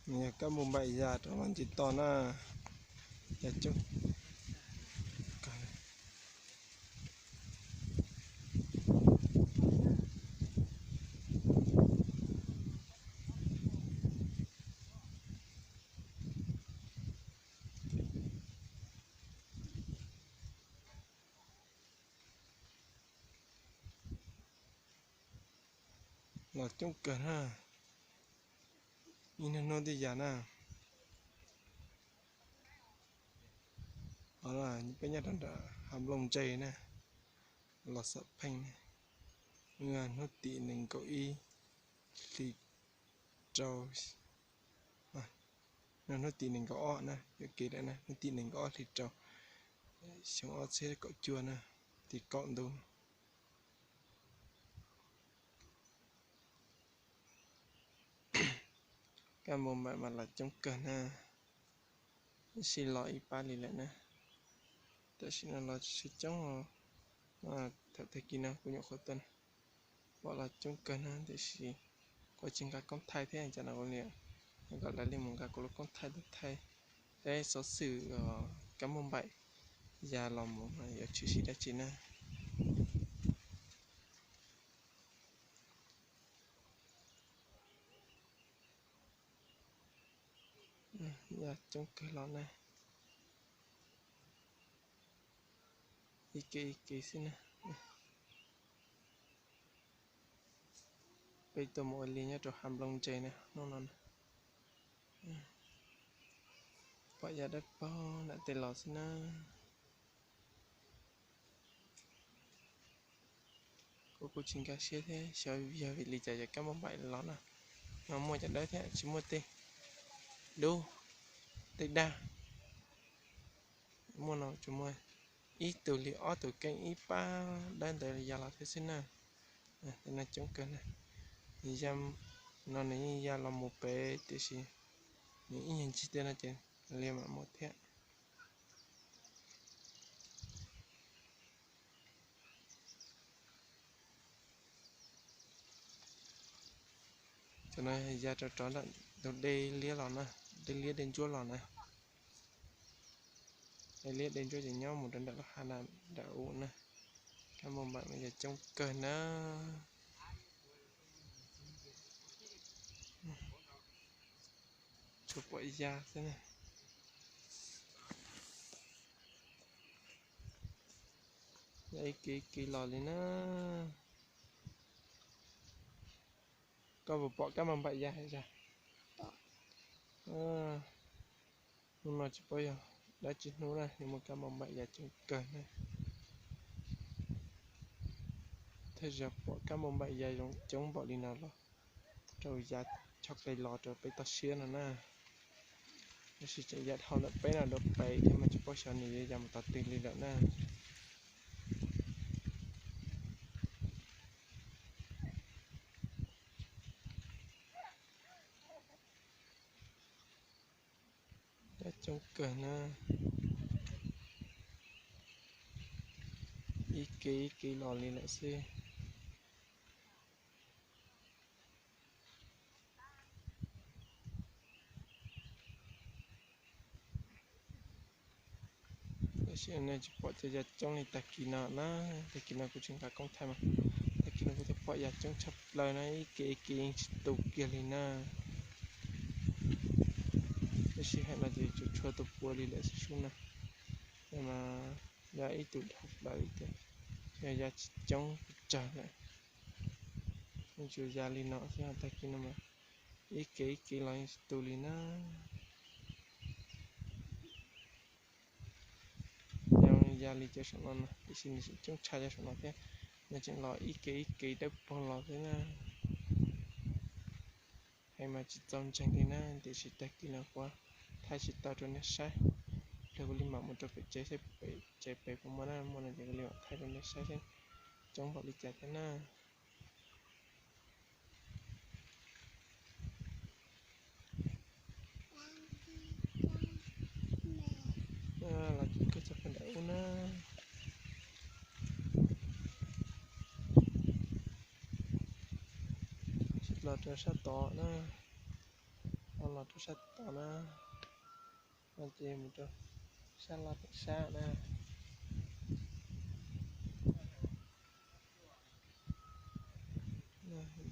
Nws yog kab npauj npaim ya rov los nce toj na, ya coob. Los coob kawg na, ib hnub hnub twb ya na. Peb nyob rau nram hav nplooj ntse na, los xam pheej na, hnub tim nees nkaum ib hli rau, hnub tim nees nkaum ob na, yuam kev lawm na, hnub tim nees nkaum ob hli rau, xyoo ob txhiab kaum cuaj na, tim kaum ntuj. Kab npauj npaim mas los coob kawg na, ib sij los ib pab li lawm na. Tam sim no los tsis coob os, thaum tag kis no kuv nyuam qhuav tuaj na, pom los coob kawg na, tiam sis kuv tsis nqa koob thaij thiab, cas no kuv li kom lawv li mus nqa kuv lub koob thaij tuaj thaij peb xov xwm kab npauj npaim ya los mus yuav tshwm sim dab tsi na. Ya coob kawg los na, ib ke ib ke xwb na. Peb tuaj mus ua liaj nyob rau hav nplooj ntse na hnub no na. Pom ya dawb paug nram tej los xwb na. Kuv kuj tsis nkag siab thiab xyov yog vim li cas cov kab npauj npaim los na, no muaj cov dawb thiab tsis muaj tej dub tej daj. Muaj no tsuas muaj ib tug li ob tug keeb ib pab dawb ntawd ya los thiab xwb na. Tej no coob kawg na. Nws ya, no nws yeej ya los mus pem tiam sis nws ib nyuag ncig tej no ces li mam mus thiab. Cov no ya rau rov ntawm tus dej liab los na, dej liab dej ntsuab los na. Dej liab dej ntsuab ces nyob mus rau nram lub hav na, nram u na. Kab npauj npaim mas yog coob kawg na. Tsuas pom ya xwb na. Ya ib ke ib ke los li na. Koj puas pom kab npauj npaim ya? Hnub no tsis paub yog dab tsi hnub na, yuav muaj kab npauj npaim ya coob kawg na. Thawj zaug pom kab npauj npaim ya zoo coob npaum li no los rau ya choj qe los rau peb toj siab no na. Tab sis tseem ya dhau ntawm peb no rau pem thiab mas tsis paub xyov nws yuav ya mus tog twg li lawm na. Dab coob kawg na, ib ke ib ke los li lawm xwb. Tab sis nej tsis pom cov ya coob li tag kis no na, tag kis no kuv tsis nqa koob thaij mas, tag kis no kuv twb pom ya coob tshaj plaws na, ib ke ib ke yeej tsis tu kiag li na. Tab sis hais no ces tsuas tshuav tus pua li lawm xwb sub na, mas ya ib tug dhau plaws li tiag, yog ya tsis coob pes tsawg lawm. Yeej tsuas ya li no xwb, tag kis no mas ib ke ib ke los yeej tsis tu li na. Yog ya li cov saum no no, tiam sis nws tseem coob tshaj cov saum no thiab, nws tseem los ib ke ib ke dawb paug los xwb na. Hais mas tsis txaus ntseeg li na, tiam sis tag kis no kuv thaij tsis tau rau nej saib. Los kuv li mam mus rau pem tsev seb pem tsev pem puas muaj na, muaj no ces kuv li mam thaij rau nej saib seb coob npaum li cas thiab na. Los coob kawg txog pem nram ub na. Los rau sab tod na. Los rau sab tod na, no ces mus rau sab laj pem sab na.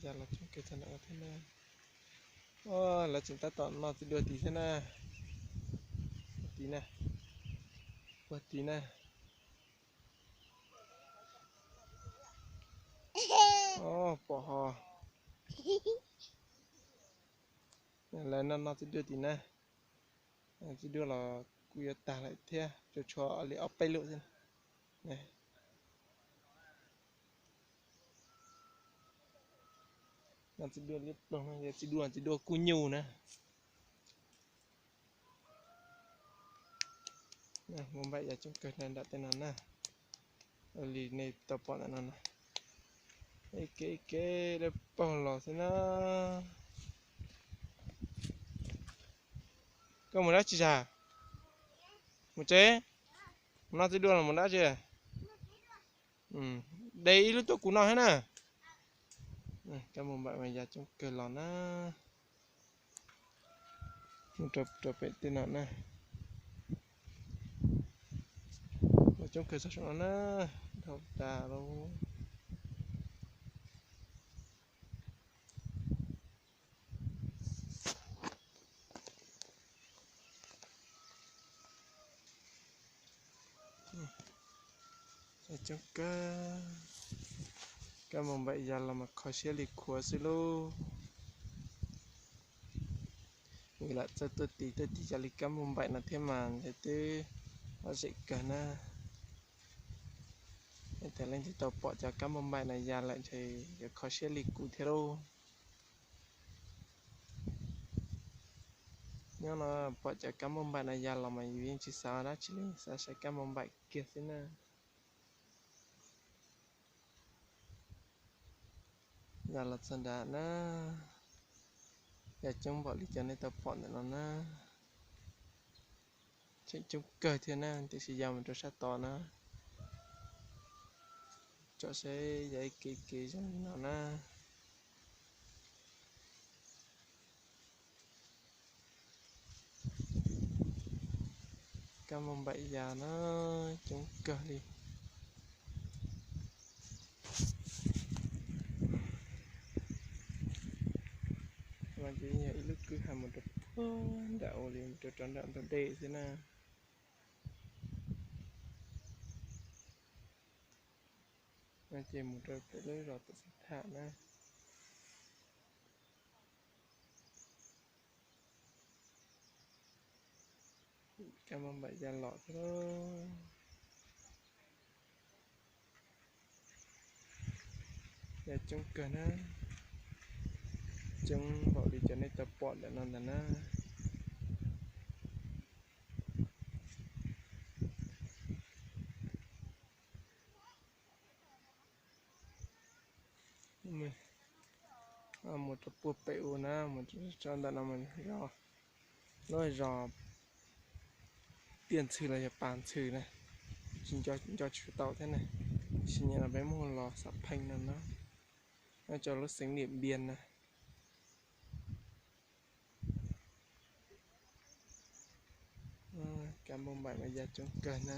Ya los coob kawg tag nrho thiab na. Lawv tseem tab tom noj txiv duaj tid thiab na. Tid na, puag tid na. Pom ho, lawv noj noj txiv duaj tid na. Txiv duaj los kuj yuav tag lawm thiab, tsuas tshuav li ob peb lub xwb. Noj txiv duaj liab ploog no yog txiv duaj, txiv duaj kuj nyuj na. Mus npaim ya coob kawg nram tej no na. Li nej tau pom ntawm no na, ib ke ib ke dawb paug los xwb na. Koj mus dab tsi sas? Mus tsev? Mus noj txiv duaj los mus dab tsi? De ib lub tuaj kuv noj thiab na. Kab npauj npaim mas ya coob kawg los na. Mus rau pem tej no na. Los coob kawg txog saum no na. Dhau tas lawm. Coob kawg, kab npauj npaim ya los mas kho siab li khuav xwb lauj. Vim lam txawj tuaj tiv tuaj tiv cov li kab npauj npaim no thiab mas ntshe twb lom zem kawg na. Thaum leej twg tau pom cov kab npauj npaim no ya lawm ntshe yuav kho siab li kuv thiab lauj. Nyob no pom cov kab npauj npaim no ya los mas yus yeej tsis xav dab tsi li, xav saib kab npauj npaim kiag xwb na. Ya los txog nrad na, ya coob npaum li cov nej tau pom ntawm no na. Tseem coob kawg thiab na, tiam sis ya mus rau sab tod na, tsom saib ya ib ke ib ke zoo li no na. Kab npauj npaim ya na, coob kawg li. Mas ces yog ib lub kwj ha mus rau puag nram ua li mus rau rau nram ntug dej xwb na. No ces mus rau pem lub zos tom xib tham na. Kab npauj npaim ya los thiab lauj. Ya coob kawg na, coob npaum li cov nej tau pom ntawm no ntag na. Mus rau puag pem u na, mus rau ntawm no mas yog lub zos Tiaj Ntxhw los yog Pas Ntxhw na, tsis nco tsis tau thiab na. Sim nyiam no peb mus los Xam Pheej no na, nyob rau lub xeev Niam Npias na. Kab npauj npaim mas ya coob kawg na.